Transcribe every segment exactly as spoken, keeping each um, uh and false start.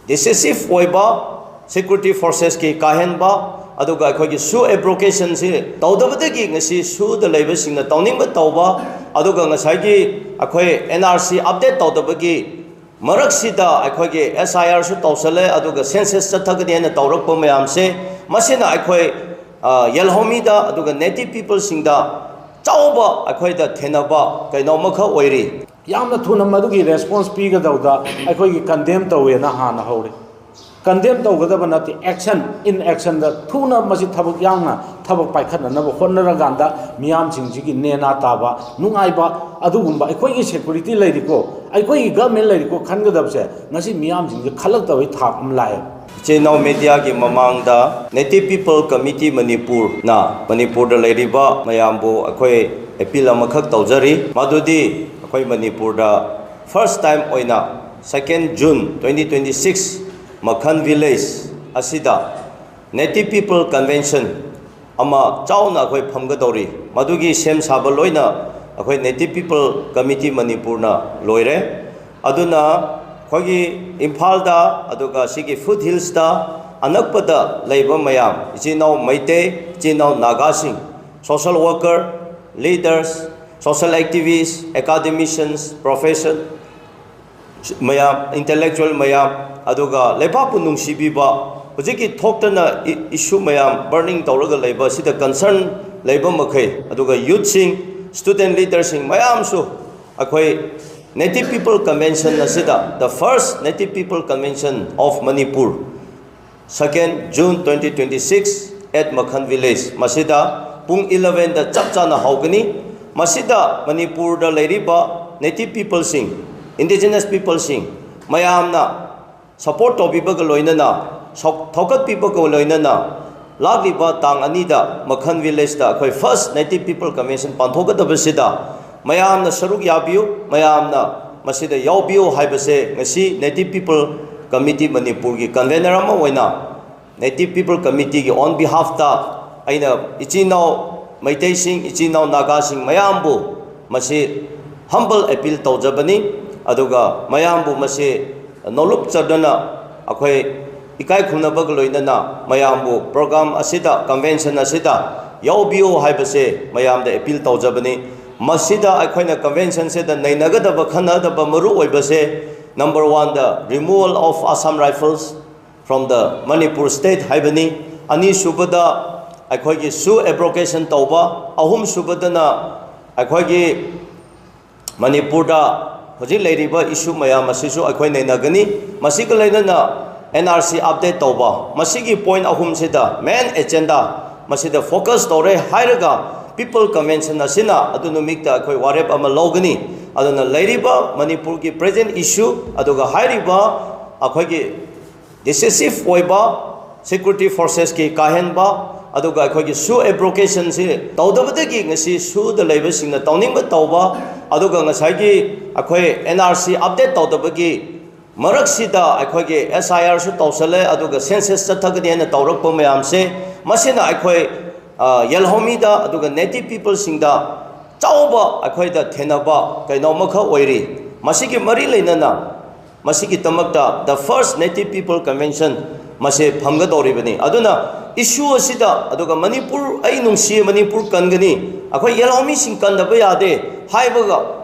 ꯗꯤꯁꯤꯁꯤꯞ ꯑꯣꯏꯕ, ꯁꯦꯀ꯭ꯌꯨꯔꯤꯇꯤ ꯐꯣꯔꯁꯦꯁꯀꯤ ꯀꯥꯍꯦꯟꯕ, ꯑꯗꯨꯒ ꯑꯩꯈꯣꯏꯒꯤ ꯁꯨ ꯑꯦꯕ꯭ꯔꯣꯒꯦꯁꯟꯁꯤ ꯇꯧꯗꯕꯗꯒꯤ ꯉꯁꯤ ꯁꯨꯗ ꯂꯩꯕꯁꯤꯡꯅ ꯇꯧꯅꯤꯡꯕ ꯇꯧꯕ, ꯑꯗꯨꯒ ꯉꯁꯥꯏꯒꯤ ꯑꯩꯈꯣꯏ ꯑꯦꯟ ꯑꯥꯔ ꯁꯤ ꯑꯞꯗꯦꯠ ꯇꯧꯗꯕꯒꯤ ꯃꯔꯛꯁꯤꯗ ꯑꯩꯈꯣꯏꯒꯤ ꯑꯦꯁ ꯑꯥꯏ ꯑꯥꯔꯁꯨ ꯇꯧꯁꯜꯂꯦ, ꯑꯗꯨꯒ ꯁꯦꯟꯁꯁ ꯆꯠꯊꯒꯅꯤ ꯍꯥꯏꯅ ꯇꯧꯔꯛꯄ ꯃꯌꯥꯝꯁꯦ, ꯃꯁꯤꯅ ꯑꯩꯈꯣꯏ ꯌꯦꯜꯍꯧꯃꯤꯗ ꯑꯗꯨꯒ ꯅꯦꯇꯤꯚ ꯄꯤꯄꯜꯁꯤꯡꯗ ꯆꯥꯎꯕ ꯑꯩꯈꯣꯏꯗ ꯊꯦꯡꯅꯕ ꯀꯩꯅꯣꯝꯃꯈꯛ ꯑꯣꯏꯔꯤ꯫ ꯌꯥꯝꯅ ꯊꯨꯅ ꯃꯗꯨꯒꯤ ꯔꯦꯁꯄꯣꯟꯁ ꯄꯤꯒꯗꯧꯗ ꯑꯩꯈꯣꯏꯒꯤ ꯀꯟꯗꯦꯝ ꯇꯧꯋꯦꯅ ꯍꯥꯟꯅ ꯍꯧꯔꯦ꯫ ꯀꯟꯗꯦꯝ ꯇꯧꯒꯗꯕ ꯅꯠꯇꯦ, ꯑꯦꯛꯁꯟ ꯏꯟ ꯑꯦꯛꯁꯟꯗ ꯊꯨꯅ ꯃꯁꯤ ꯊꯕꯛ ꯌꯥꯡꯅ ꯊꯕꯛ ꯄꯥꯏꯈꯠꯅꯅꯕ ꯍꯣꯠꯅꯔꯀꯥꯟꯗ ꯃꯤꯌꯥꯝꯁꯤꯡꯁꯤꯒꯤ ꯅꯦꯅꯥ ꯇꯥꯕ, ꯅꯨꯡꯉꯥꯏꯕ, ꯑꯗꯨꯒꯨꯝꯕ ꯑꯩꯈꯣꯏꯒꯤ ꯁꯦꯀ꯭ꯌꯨꯔꯤꯇꯤ ꯂꯩꯔꯤꯀꯣ, ꯑꯩꯈꯣꯏꯒꯤ ꯒꯃꯦꯟ ꯂꯩꯔꯤꯀꯣ ꯈꯟꯒꯗꯕꯁꯦ ꯉꯁꯤ ꯃꯤꯌꯥꯝꯁꯤꯡꯁꯦ ꯈꯜꯂꯛꯇꯕꯒꯤ ꯊꯥꯛ ꯑꯃ ꯂꯥꯛꯑꯦ꯫ ꯏꯆꯤꯟ ꯏꯅꯥꯎ ꯃꯦꯗꯤꯌꯥꯒꯤ ꯃꯃꯥꯡꯗ Native People Committee ꯃꯅꯤꯄꯨꯔꯅ ꯃꯅꯤꯄꯨꯔꯗ ꯂꯩꯔꯤꯕ ꯃꯌꯥꯝꯕꯨ ꯑꯩꯈꯣꯏ ꯑꯦꯄꯤꯜ ꯑꯃꯈꯛ ꯇꯧꯖꯔꯤ, ꯃꯗꯨꯗꯤ ꯑꯩꯈꯣꯏ ꯃꯅꯤꯄꯨꯔꯗ ꯐꯥꯔꯁ ꯇꯥꯏꯝ ꯑꯣꯏꯅ ꯁꯦꯀꯦꯟ ꯖꯨꯟ ꯇ꯭ꯋꯦꯟꯇꯤ ꯇ꯭ꯋꯦꯟꯇꯤ ꯁꯤꯛꯁ ꯃꯈꯟ ꯚꯤꯂꯦꯖ ꯑꯁꯤꯗ Native People Convention ꯑꯃ ꯆꯥꯎꯅ ꯑꯩꯈꯣꯏ ꯐꯝꯒꯗꯧꯔꯤ꯫ ꯃꯗꯨꯒꯤ ꯁꯦꯝ ꯁꯥꯕ ꯂꯣꯏꯅ ꯑꯩꯈꯣꯏ Native People Committee ꯃꯅꯤꯄꯨꯔꯅ ꯂꯣꯏꯔꯦ꯫ ꯑꯗꯨꯅ ꯑꯩꯈꯣꯏꯒꯤ ꯏꯝꯐꯥꯜꯗ, ꯑꯗꯨꯒ ꯁꯤꯒꯤ ꯐꯨꯠ ꯍꯤꯜꯁꯇ ꯑꯅꯛꯄꯗ ꯂꯩꯕ ꯃꯌꯥꯝ, ꯏꯆꯤꯟ ꯏꯅꯥꯎ ꯃꯩꯇꯩ, ꯏꯆꯤꯟ ꯏꯅꯥꯎ ꯅꯥꯒꯥꯁꯤꯡ, social worker, leaders, social activists, academicians, professor ꯃꯌꯥꯝ, intellectual ꯃꯌꯥꯝ, ꯑꯗꯨꯒ ꯂꯩꯕꯥꯛꯄꯨ ꯅꯨꯡꯁꯤꯕꯤꯕ, ꯍꯧꯖꯤꯛꯀꯤ ꯊꯣꯛꯇꯅ ꯏ-, ꯏꯁꯨ ꯃꯌꯥꯝ ꯕꯔꯅꯤꯡ ꯇꯧꯔꯒ ꯂꯩꯕ ꯑꯁꯤꯗ ꯀꯟꯁꯔꯟ ꯂꯩꯕ ꯃꯈꯩ, ꯑꯗꯨꯒ ꯌꯨꯠꯁꯤꯡ, ꯁ꯭ꯇꯨꯗꯦꯟ ꯂꯤꯗꯔꯁꯤꯡ ꯃꯌꯥꯝꯁꯨ ꯑꯩꯈꯣꯏ Native People Convention ꯑꯁꯤꯗ, the first Native People Convention of Manipur, second June twenty twenty six at ꯃꯈꯟ ꯚꯤꯂꯦꯖ, ꯃꯁꯤꯗ ꯄꯨꯡ ꯏꯂꯚꯦꯟꯗ ꯆꯞ ꯆꯥꯅ ꯍꯧꯒꯅꯤ꯫ ꯃꯁꯤꯗ ꯃꯅꯤꯄꯨꯔꯗ ꯂꯩꯔꯤꯕ Native Peopleꯁꯤꯡ, Indigenous Peopleꯁꯤꯡ ꯃꯌꯥꯝꯅ ꯁꯄꯣꯔꯠ ꯇꯧꯕꯤꯕꯒ ꯂꯣꯏꯅꯅ, ꯁꯧ-, ꯊꯧꯒꯠꯄꯤꯕꯒ ꯂꯣꯏꯅꯅ ꯂꯥꯛꯂꯤꯕ ꯇꯥꯡ ꯑꯅꯤꯗ ꯃꯈꯟ ꯚꯤꯂꯦꯖꯇ ꯑꯩꯈꯣꯏ first Native People Convention ꯄꯥꯡꯊꯣꯛꯀꯗꯕꯁꯤꯗ ꯃꯌꯥꯝꯅ ꯁꯔꯨꯛ ꯌꯥꯕꯤꯌꯨ, ꯃꯌꯥꯝꯅ ꯃꯁꯤꯗ ꯌꯥꯎꯕꯤꯌꯨ ꯍꯥꯏꯕꯁꯦ ꯉꯁꯤ Native People Committee ꯃꯅꯤꯄꯨꯔꯒꯤ ꯀꯟꯚꯦꯅꯔ ꯑꯃ ꯑꯣꯏꯅ Native People Committeeꯒꯤ on behalfꯇ ꯑꯩꯅ ꯏꯆꯤꯟ ꯏꯅꯥꯎ ꯃꯩꯇꯩꯁꯤꯡ, ꯏꯆꯤꯟ ꯏꯅꯥꯎ ꯅꯥꯒꯥꯁꯤꯡ ꯃꯌꯥꯝꯕꯨ ꯃꯁꯤ humble appeal ꯇꯧꯖꯕꯅꯤ꯫ ꯑꯗꯨꯒ ꯃꯌꯥꯝꯕꯨ ꯃꯁꯤ ꯅꯣꯂꯨꯛꯆꯗꯨꯅ ꯑꯩꯈꯣꯏ ꯏꯀꯥꯏ ꯈꯨꯝꯅꯕꯒ ꯂꯣꯏꯅꯅ ꯃꯌꯥꯝꯕꯨ program ꯑꯁꯤꯗ, convention ꯑꯁꯤꯗ ꯌꯥꯎꯕꯤꯌꯨ ꯍꯥꯏꯕꯁꯦ ꯃꯌꯥꯝꯗ appeal ꯇꯧꯖꯕꯅꯤ꯫ ꯃꯁꯤꯗ ꯑꯩꯈꯣꯏꯅ convention ꯁꯤꯗ ꯅꯩꯅꯒꯗꯕ, ꯈꯟꯅꯒꯗꯕ ꯃꯔꯨ ꯑꯣꯏꯕꯁꯦ, number one the removal of Assam Rifles from the Manipur state ꯍꯥꯏꯕꯅꯤ꯫ ꯑꯅꯤꯁꯨꯕꯗ ꯑꯩꯈꯣꯏꯒꯤ SoO abrogation ꯇꯧꯕ, ꯑꯍꯨꯝꯁꯨꯕꯗꯅ ꯑꯩꯈꯣꯏꯒꯤ ꯃꯅꯤꯄꯨꯔꯗ ꯍꯧꯖꯤꯛ ꯂꯩꯔꯤꯕ issue ꯃꯌꯥꯝ ꯑꯁꯤꯁꯨ ꯑꯩꯈꯣꯏ ꯅꯩꯅꯒꯅꯤ꯫ ꯃꯁꯤꯒ ꯂꯣꯏꯅꯅ NRC update ꯇꯧꯕ, ꯃꯁꯤꯒꯤ point ꯑꯍꯨꯝꯁꯤꯗ main agenda ꯃꯁꯤꯗ focus ꯇꯧꯔꯦ ꯍꯥꯏꯔꯒ People Convention ꯑꯁꯤꯅ ꯑꯗꯨ ꯅꯨꯃꯤꯠꯇ ꯑꯩꯈꯣꯏ ꯋꯥꯔꯦꯞ ꯑꯃ ꯂꯧꯒꯅꯤ꯫ ꯑꯗꯨꯅ ꯂꯩꯔꯤꯕ ꯃꯅꯤꯄꯨꯔꯒꯤ present issue, ꯑꯗꯨꯒ ꯍꯥꯏꯔꯤꯕ ꯑꯩꯈꯣꯏꯒꯤ decisive ꯑꯣꯏꯕ security forces ꯀꯤ ꯀꯥꯍꯦꯟꯕ, ꯑꯗꯨꯒ ꯑꯩꯈꯣꯏꯒꯤ SoO abrogation ꯁꯤ ꯇꯧꯗꯕꯗꯒꯤ ꯉꯁꯤ SoO ꯗ ꯂꯩꯕꯁꯤꯡꯅ ꯇꯧꯅꯤꯡꯕ ꯇꯧꯕ, ꯑꯗꯨꯒ ꯉꯁꯥꯏꯒꯤ ꯑꯩꯈꯣꯏ NRC update ꯇꯧꯗꯕꯒꯤ ꯃꯔꯛꯁꯤꯗ ꯑꯩꯈꯣꯏꯒꯤ SIR ꯁꯨ ꯇꯧꯁꯜꯂꯦ, ꯑꯗꯨꯒ census ꯆꯠꯊꯒꯅꯤ ꯍꯥꯏꯅ ꯇꯧꯔꯛꯄ ꯃꯌꯥꯝꯁꯦ, ꯃꯁꯤꯅ ꯑꯩꯈꯣꯏ, ꯑ, ꯌꯦꯜꯍꯧꯃꯤꯗ ꯑꯗꯨꯒ native people ꯁꯤꯡꯗ ꯆꯥꯎꯕ ꯑꯩꯈꯣꯏꯗ ꯊꯦꯡꯅꯕ ꯀꯩꯅꯣꯝꯃꯈꯛ ꯑꯣꯏꯔꯤ꯫ ꯃꯁꯤꯒꯤ ꯃꯔꯤ ꯂꯩꯅꯅ ꯃꯁꯤꯒꯤꯗꯃꯛꯇ the first Native People Convention ꯃꯁꯦ ꯐꯝꯒꯗꯧꯔꯤꯕꯅꯤ꯫ ꯑꯗꯨꯅ issue ꯑꯁꯤꯗ, ꯑꯗꯨꯒ ꯃꯅꯤꯄꯨꯔ, ꯑꯩ ꯅꯨꯡꯁꯤꯌꯦ, ꯃꯅꯤꯄꯨꯔ ꯀꯟꯒꯅꯤ, ꯑꯩꯈꯣꯏ ꯌꯦꯜꯍꯧꯃꯤꯁꯤꯡ ꯀꯟꯗꯕ ꯌꯥꯗꯦ ꯍꯥꯏꯕꯒ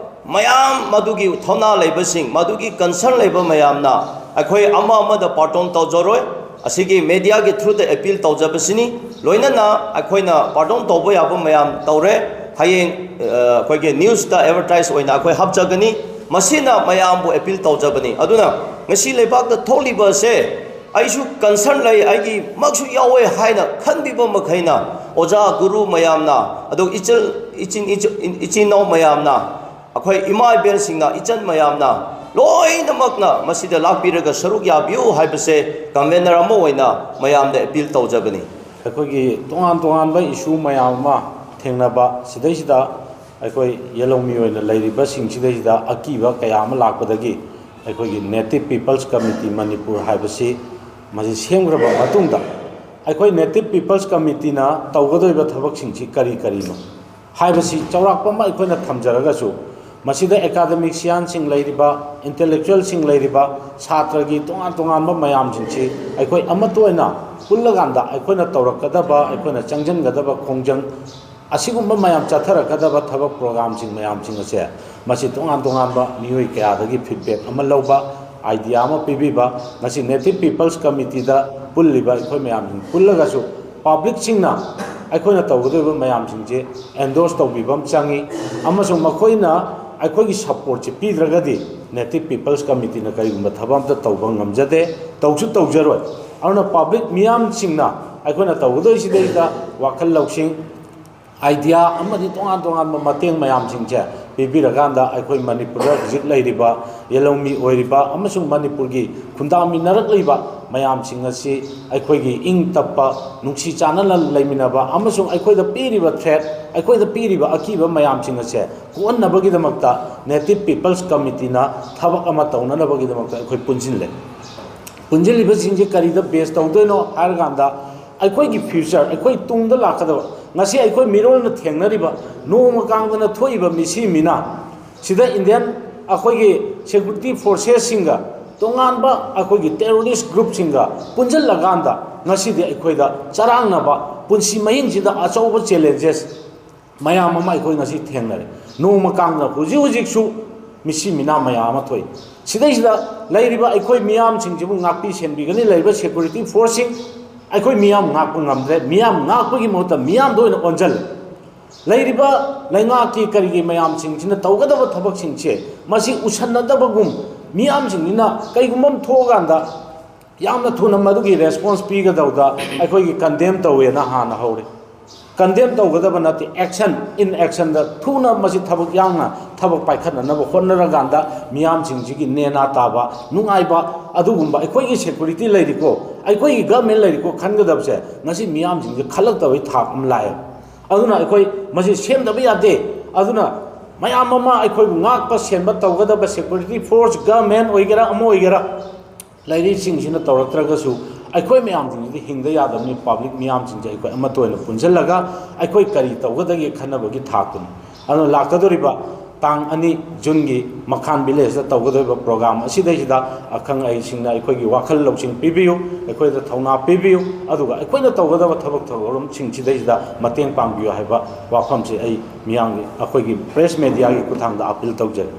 ꯃꯌꯥꯝ, ꯃꯗꯨꯒꯤ ꯊꯧꯅꯥ ꯂꯩꯕꯁꯤꯡ, ꯃꯗꯨꯒꯤ concern ꯂꯩꯕ ꯃꯌꯥꯝꯅ ꯑꯩꯈꯣꯏ ꯑꯃ ꯑꯃꯗ pardon ꯇꯧꯖꯔꯣꯏ꯫ ꯑꯁꯤꯒꯤ media ꯒꯤ through ꯗ appeal ꯇꯧꯖꯕꯁꯤꯅꯤ꯫ ꯂꯣꯏꯅꯅ ꯑꯩꯈꯣꯏꯅ pardon ꯇꯧꯕ ꯌꯥꯕ ꯃꯌꯥꯝ ꯇꯧꯔꯦ꯫ ꯍꯌꯦꯡ, ꯑ, ꯑꯩꯈꯣꯏꯒꯤ news ꯇ advertise ꯑꯣꯏꯅ ꯑꯩꯈꯣꯏ ꯍꯥꯞꯆꯒꯅꯤ꯫ ꯃꯁꯤꯅ ꯃꯌꯥꯝꯕꯨ appeal ꯇꯧꯖꯕꯅꯤ꯫ ꯑꯗꯨꯅ ꯉꯁꯤ ꯂꯩꯕꯥꯛꯇ ꯊꯣꯛꯂꯤꯕ ꯑꯁꯦ ꯑꯩꯁꯨ concern ꯂꯩ, ꯑꯩꯒꯤꯃꯛꯁꯨ ꯌꯥꯎꯋꯦ ꯍꯥꯏꯅ ꯈꯟꯕꯤꯕ ꯃꯈꯩꯅ, ꯑꯣꯖꯥ ꯒꯨꯔꯨ ꯃꯌꯥꯝꯅ, ꯑꯗꯨꯒ ꯏꯆꯜ, ꯏꯆꯤꯟ, ꯏꯆ-, ꯏꯆꯤꯟ ꯏꯅꯥꯎ ꯃꯌꯥꯝꯅ, ꯑꯩꯈꯣꯏ ꯏꯃꯥ ꯏꯕꯦꯜꯁꯤꯡꯅ, ꯏꯆꯟ ꯃꯌꯥꯝꯅ, ꯂꯣꯏꯅꯃꯛꯅ ꯃꯁꯤꯗ ꯂꯥꯛꯄꯤꯔꯒ ꯁꯔꯨꯛ ꯌꯥꯕꯤꯌꯨ ꯍꯥꯏꯕꯁꯦ convener ꯑꯃ ꯑꯣꯏꯅ ꯃꯌꯥꯝꯗ appeal ꯇꯧꯖꯕꯅꯤ꯫ ꯑꯩꯈꯣꯏꯒꯤ ꯇꯣꯉꯥꯟ ꯇꯣꯉꯥꯟꯕ issue ꯃꯌꯥꯝ ꯑꯃ ꯊꯦꯡꯅꯕ ꯁꯤꯗꯩꯁꯤꯗ, ꯑꯩꯈꯣꯏ ꯌꯦꯜꯍꯧꯃꯤ ꯑꯣꯏꯅ ꯂꯩꯔꯤꯕꯁꯤꯡꯁꯤꯗꯩꯁꯤꯗ ꯑꯀꯤꯕ ꯀꯌꯥ ꯑꯃ ꯂꯥꯛꯄꯗꯒꯤ, ꯑꯩꯈꯣꯏꯒꯤ Native People's Committee ꯃꯅꯤꯄꯨꯔ ꯍꯥꯏꯕꯁꯤ ꯃꯁꯤ ꯁꯦꯝꯈ꯭ꯔꯕ ꯃꯇꯨꯡꯗ, ꯑꯩꯈꯣꯏ Native People's Committee ꯅ ꯇꯧꯒꯗꯧꯔꯤꯕ ꯊꯕꯛꯁꯤꯡꯁꯤ ꯀꯔꯤ ꯀꯔꯤꯅꯣ ꯍꯥꯏꯕꯁꯤ ꯆꯥꯎꯔꯥꯛꯄ ꯑꯃ ꯑꯩꯈꯣꯏꯅ ꯊꯝꯖꯔꯒꯁꯨ, ꯃꯁꯤꯗ ꯑꯦꯀꯥꯗꯃꯤꯛꯁꯤꯌꯥꯟꯁꯤꯡ ꯂꯩꯔꯤꯕ, ꯏꯟꯇꯦꯂꯦꯛꯆꯨꯋꯦꯜꯁꯤꯡ ꯂꯩꯔꯤꯕ, ꯁꯥꯇ꯭ꯔꯒꯤ ꯇꯣꯉꯥꯟ ꯇꯣꯉꯥꯟꯕ ꯃꯌꯥꯝꯁꯤꯡꯁꯤ ꯑꯩꯈꯣꯏ ꯑꯃꯠꯇ ꯑꯣꯏꯅ ꯄꯨꯜꯂꯀꯥꯟꯗ ꯑꯩꯈꯣꯏꯅ ꯇꯧꯔꯛꯀꯗꯕ, ꯑꯩꯈꯣꯏꯅ ꯆꯪꯁꯤꯟꯒꯗꯕ ꯈꯣꯡꯖꯪ, ꯑꯁꯤꯒꯨꯝꯕ ꯃꯌꯥꯝ ꯆꯠꯊꯔꯛꯀꯗꯕ ꯊꯕꯛ ꯄ꯭ꯔꯣꯒ꯭ꯔꯥꯝꯁꯤꯡ ꯃꯌꯥꯝꯁꯤꯡ ꯑꯁꯦ, ꯃꯁꯤ ꯇꯣꯉꯥꯟ ꯇꯣꯉꯥꯟꯕ ꯃꯤꯑꯣꯏ ꯀꯌꯥꯗꯒꯤ ꯐꯤꯗꯕꯦꯛ ꯑꯃ ꯂꯧꯕ, ꯑꯥꯏꯗꯤꯌꯥ ꯑꯃ ꯄꯤꯕꯤꯕ, ꯉꯁꯤ ꯅꯦꯇꯤꯚ ꯄꯤꯄꯜꯁ ꯀꯃꯤꯇꯤꯗ ꯄꯨꯜꯂꯤꯕ ꯑꯩꯈꯣꯏ ꯃꯌꯥꯝꯁꯤꯡ ꯄꯨꯜꯂꯒꯁꯨ ꯄꯥꯕ꯭ꯂꯤꯛꯁꯤꯡꯅ ꯑꯩꯈꯣꯏꯅ ꯇꯧꯒꯗꯧꯔꯤꯕ ꯃꯌꯥꯝꯁꯤꯡꯁꯦ ꯑꯦꯟꯗꯣꯔꯁ ꯇꯧꯕꯤꯕ ꯑꯃ ꯆꯪꯉꯤ꯫ ꯑꯃꯁꯨꯡ ꯃꯈꯣꯏꯅ ꯑꯩꯈꯣꯏꯒꯤ ꯁꯞꯄꯣꯔꯠꯁꯦ ꯄꯤꯗ꯭ꯔꯒꯗꯤ ꯅꯦꯇꯤꯚ ꯄꯤꯄꯜꯁ ꯀꯃꯤꯇꯤꯅ ꯀꯔꯤꯒꯨꯝꯕ ꯊꯕꯛ ꯑꯝꯇ ꯇꯧꯕ ꯉꯝꯖꯗꯦ, ꯇꯧꯁꯨ ꯇꯧꯖꯔꯣꯏ꯫ ꯑꯗꯨꯅ ꯄꯥꯕ꯭ꯂꯤꯛ ꯃꯤꯌꯥꯝꯁꯤꯡꯅ ꯑꯩꯈꯣꯏꯅ ꯇꯧꯒꯗꯧꯔꯤꯁꯤꯗꯩꯗ ꯋꯥꯈꯜ ꯂꯧꯁꯤꯡ, ꯑꯥꯏꯗꯤꯌꯥ ꯑꯃꯗꯤ ꯇꯣꯉꯥꯟ ꯇꯣꯉꯥꯟꯕ ꯃꯇꯦꯡ ꯃꯌꯥꯝꯁꯤꯡꯁꯦ ꯄꯤꯕꯤꯔꯀꯥꯟꯗ ꯑꯩꯈꯣꯏ ꯃꯅꯤꯄꯨꯔꯗ ꯍꯧꯖꯤꯛ ꯂꯩꯔꯤꯕ ꯌꯦꯜꯍꯧꯃꯤ ꯑꯣꯏꯔꯤꯕ ꯑꯃꯁꯨꯡ ꯃꯅꯤꯄꯨꯔꯒꯤ ꯈꯨꯟꯗꯥꯃꯤꯟꯅꯔꯛꯂꯤꯕ ꯃꯌꯥꯝꯁꯤꯡ ꯑꯁꯤ ꯑꯩꯈꯣꯏꯒꯤ ꯏꯪ ꯇꯞꯄ, ꯅꯨꯡꯁꯤ ꯆꯥꯟꯅꯅ ꯂꯩꯃꯤꯟꯅꯕ ꯑꯃꯁꯨꯡ ꯑꯩꯈꯣꯏꯗ ꯄꯤꯔꯤꯕ ꯊ꯭ꯔꯦꯠ, ꯑꯩꯈꯣꯏꯗ ꯄꯤꯔꯤꯕ ꯑꯀꯤꯕ ꯃꯌꯥꯝꯁꯤꯡ ꯑꯁꯦ ꯀꯣꯛꯍꯟꯅꯕꯒꯤꯗꯃꯛꯇ ꯅꯦꯇꯤꯚ ꯄꯤꯄꯜꯁ ꯀꯃꯤꯇꯤꯅ ꯊꯕꯛ ꯑꯃ ꯇꯧꯅꯅꯕꯒꯤꯗꯃꯛꯇ ꯑꯩꯈꯣꯏ ꯄꯨꯟꯁꯤꯜꯂꯦ꯫ ꯄꯨꯟꯁꯤꯜꯂꯤꯕꯁꯤꯡꯁꯦ ꯀꯔꯤꯗ ꯕꯦꯖ ꯇꯧꯗꯣꯏꯅꯣ ꯍꯥꯏꯔꯀꯥꯟꯗ, ꯑꯩꯈꯣꯏꯒꯤ ꯐ꯭ꯌꯨꯆꯔ, ꯑꯩꯈꯣꯏ ꯇꯨꯡꯗ ꯂꯥꯛꯀꯗꯕ, ꯉꯁꯤ ꯑꯩꯈꯣꯏ ꯃꯤꯔꯣꯜꯅ ꯊꯦꯡꯅꯔꯤꯕ ꯅꯣꯡꯃ ꯀꯥꯡꯗꯅ ꯊꯣꯛꯏꯕ ꯃꯤꯁꯤ ꯃꯤꯅꯥ ꯁꯤꯗ ꯏꯟꯗꯤꯌꯥꯟ ꯑꯩꯈꯣꯏꯒꯤ ꯁꯦꯀ꯭ꯌꯨꯔꯤꯇꯤ ꯐꯣꯔꯁꯦꯁꯁꯤꯡꯒ ꯇꯣꯉꯥꯟꯕ ꯑꯩꯈꯣꯏꯒꯤ ꯇꯦꯔꯣꯔꯤꯁ ꯒ꯭ꯔꯨꯞꯁꯤꯡꯒ ꯄꯨꯟꯁꯤꯜꯂꯀꯥꯟꯗ ꯉꯁꯤꯗꯤ ꯑꯩꯈꯣꯏꯗ ꯆꯔꯥꯡꯅꯕ ꯄꯨꯟꯁꯤ ꯃꯍꯤꯡꯁꯤꯗ ꯑꯆꯧꯕ ꯆꯦꯂꯦꯟꯖꯦꯁ ꯃꯌꯥꯝ ꯑꯃ ꯑꯩꯈꯣꯏ ꯉꯁꯤ ꯊꯦꯡꯅꯔꯦ꯫ ꯅꯣꯡꯃ ꯀꯥꯡꯗ ꯍꯧꯖꯤꯛ ꯍꯧꯖꯤꯛꯁꯨ ꯃꯤꯁꯤ ꯃꯤꯅꯥ ꯃꯌꯥꯝ ꯑꯃ ꯊꯣꯛꯏ꯫ ꯁꯤꯗꯩꯁꯤꯗ ꯂꯩꯔꯤꯕ ꯑꯩꯈꯣꯏ ꯃꯤꯌꯥꯝꯁꯤꯡꯁꯤꯕꯨ ꯉꯥꯛꯄꯤ ꯁꯦꯟꯕꯤꯒꯅꯤ ꯂꯩꯔꯤꯕ ꯁꯦꯀ꯭ꯌꯨꯔꯤꯇꯤ ꯐꯣꯔꯁꯁꯤꯡ꯫ ꯑꯩꯈꯣꯏ ꯃꯤꯌꯥꯝ ꯉꯥꯛꯄ ꯉꯝꯗ꯭ꯔꯦ꯫ ꯃꯤꯌꯥꯝ ꯉꯥꯛꯄꯒꯤ ꯃꯍꯨꯠꯇ ꯃꯤꯌꯥꯝꯗ ꯑꯣꯏꯅ ꯑꯣꯟꯁꯤꯜꯂꯦ꯫ ꯂꯩꯔꯤꯕ ꯂꯩꯉꯥꯛꯀꯤ ꯀꯔꯤꯒꯤ ꯃꯌꯥꯝꯁꯤꯡꯁꯤꯅ ꯇꯧꯒꯗꯕ ꯊꯕꯛꯁꯤꯡꯁꯦ ꯃꯁꯤ ꯎꯁꯟꯅꯗꯕꯒꯨꯝ, ꯃꯤꯌꯥꯝꯁꯤꯡꯁꯤꯅ ꯀꯩꯒꯨꯝꯕ ꯑꯃ ꯊꯣꯛꯑꯀꯥꯟꯗ ꯌꯥꯝꯅ ꯊꯨꯅ ꯃꯗꯨꯒꯤ ꯔꯦꯁꯄꯣꯟꯁ ꯄꯤꯒꯗꯧꯗ ꯑꯩꯈꯣꯏꯒꯤ ꯀꯟꯗꯦꯝ ꯇꯧꯋꯦꯅ ꯍꯥꯟꯅ ꯍꯧꯔꯦ꯫ ꯀꯟꯗꯦꯝ ꯇꯧꯒꯗꯕ ꯅꯠꯇꯦ, ꯑꯦꯛꯁꯟ, ꯏꯟ ꯑꯦꯛꯁꯟꯗ ꯊꯨꯅ ꯃꯁꯤ ꯊꯕꯛ ꯌꯥꯡꯅ ꯊꯕꯛ ꯄꯥꯏꯈꯠꯅꯅꯕ ꯍꯣꯠꯅꯔꯀꯥꯟꯗ ꯃꯤꯌꯥꯝꯁꯤꯡꯁꯤꯒꯤ ꯅꯦꯅꯥ ꯇꯥꯕ, ꯅꯨꯡꯉꯥꯏꯕ, ꯑꯗꯨꯒꯨꯝꯕ ꯑꯩꯈꯣꯏꯒꯤ ꯁꯦꯀ꯭ꯌꯨꯔꯤꯇꯤ ꯂꯩꯔꯤꯀꯣ, ꯑꯩꯈꯣꯏꯒꯤ ꯒꯃꯦꯟ ꯂꯩꯔꯤꯀꯣ ꯈꯟꯒꯗꯕꯁꯦ ꯉꯁꯤ ꯃꯤꯌꯥꯝꯁꯤꯡꯁꯦ ꯈꯜꯂꯛꯇꯕꯒꯤ ꯊꯥꯛ ꯑꯃ ꯂꯥꯛꯑꯦ꯫ ꯑꯗꯨꯅ ꯑꯩꯈꯣꯏ ꯃꯁꯤ ꯁꯦꯝꯗꯕ ꯌꯥꯗꯦ꯫ ꯑꯗꯨꯅ ꯃꯌꯥꯝ ꯑꯃ ꯑꯩꯈꯣꯏꯕꯨ ꯉꯥꯛꯄ ꯁꯦꯟꯕ ꯇꯧꯒꯗꯕ ꯁꯦꯀ꯭ꯌꯨꯔꯤꯇꯤ ꯐꯣꯔꯁ, ꯒꯃꯦꯟ ꯑꯣꯏꯒꯦꯔꯥ ꯑꯃ ꯑꯣꯏꯒꯦꯔꯥ, ꯂꯩꯔꯤꯁꯤꯡꯁꯤꯅ ꯇꯧꯔꯛꯇ꯭ꯔꯒꯁꯨ ꯑꯩꯈꯣꯏ ꯃꯌꯥꯝꯁꯤꯡꯁꯤꯗꯤ ꯍꯤꯡꯗ ꯌꯥꯗꯕꯅꯤ꯫ ꯄꯥꯕ꯭ꯂꯤꯛ ꯃꯤꯌꯥꯝꯁꯤꯡꯁꯦ ꯑꯩꯈꯣꯏ ꯑꯃꯠꯇ ꯑꯣꯏꯅ ꯄꯨꯟꯁꯤꯜꯂꯒ ꯑꯩꯈꯣꯏ ꯀꯔꯤ ꯇꯧꯒꯗꯒꯦ ꯈꯟꯅꯕꯒꯤ ꯊꯥꯛꯇꯨꯅꯤ꯫ ꯑꯗꯨꯅ ꯂꯥꯛꯀꯗꯧꯔꯤꯕ ꯇꯥꯡ ꯑꯅꯤ ꯖꯨꯟꯒꯤ ꯃꯈꯥꯟ ꯚꯤꯂꯦꯖꯇ ꯇꯧꯒꯗꯧꯔꯤꯕ ꯄ꯭ꯔꯣꯒ꯭ꯔꯥꯝ ꯑꯁꯤꯗꯩꯁꯤꯗ ꯑꯈꯪ ꯑꯍꯩꯁꯤꯡꯅ ꯑꯩꯈꯣꯏꯒꯤ ꯋꯥꯈꯜ ꯂꯧꯁꯤꯡ ꯄꯤꯕꯤꯌꯨ, ꯑꯩꯈꯣꯏꯗ ꯊꯧꯅꯥ ꯄꯤꯕꯤꯌꯨ, ꯑꯗꯨꯒ ꯑꯩꯈꯣꯏꯅ ꯇꯧꯒꯗꯕ ꯊꯕꯛ ꯊꯧꯔꯝꯁꯤꯡꯁꯤꯗꯩꯁꯤꯗ ꯃꯇꯦꯡ ꯄꯥꯡꯕꯤꯌꯨ ꯍꯥꯏꯕ ꯋꯥꯐꯝꯁꯤ ꯑꯩ ꯃꯤꯌꯥꯝꯒꯤ, ꯑꯩꯈꯣꯏꯒꯤ ꯄ꯭ꯔꯦꯁ ꯃꯦꯗꯤꯌꯥꯒꯤ ꯈꯨꯠꯊꯥꯡꯗ ꯑꯥꯄꯤꯜ ꯇꯧꯖꯔꯤ꯫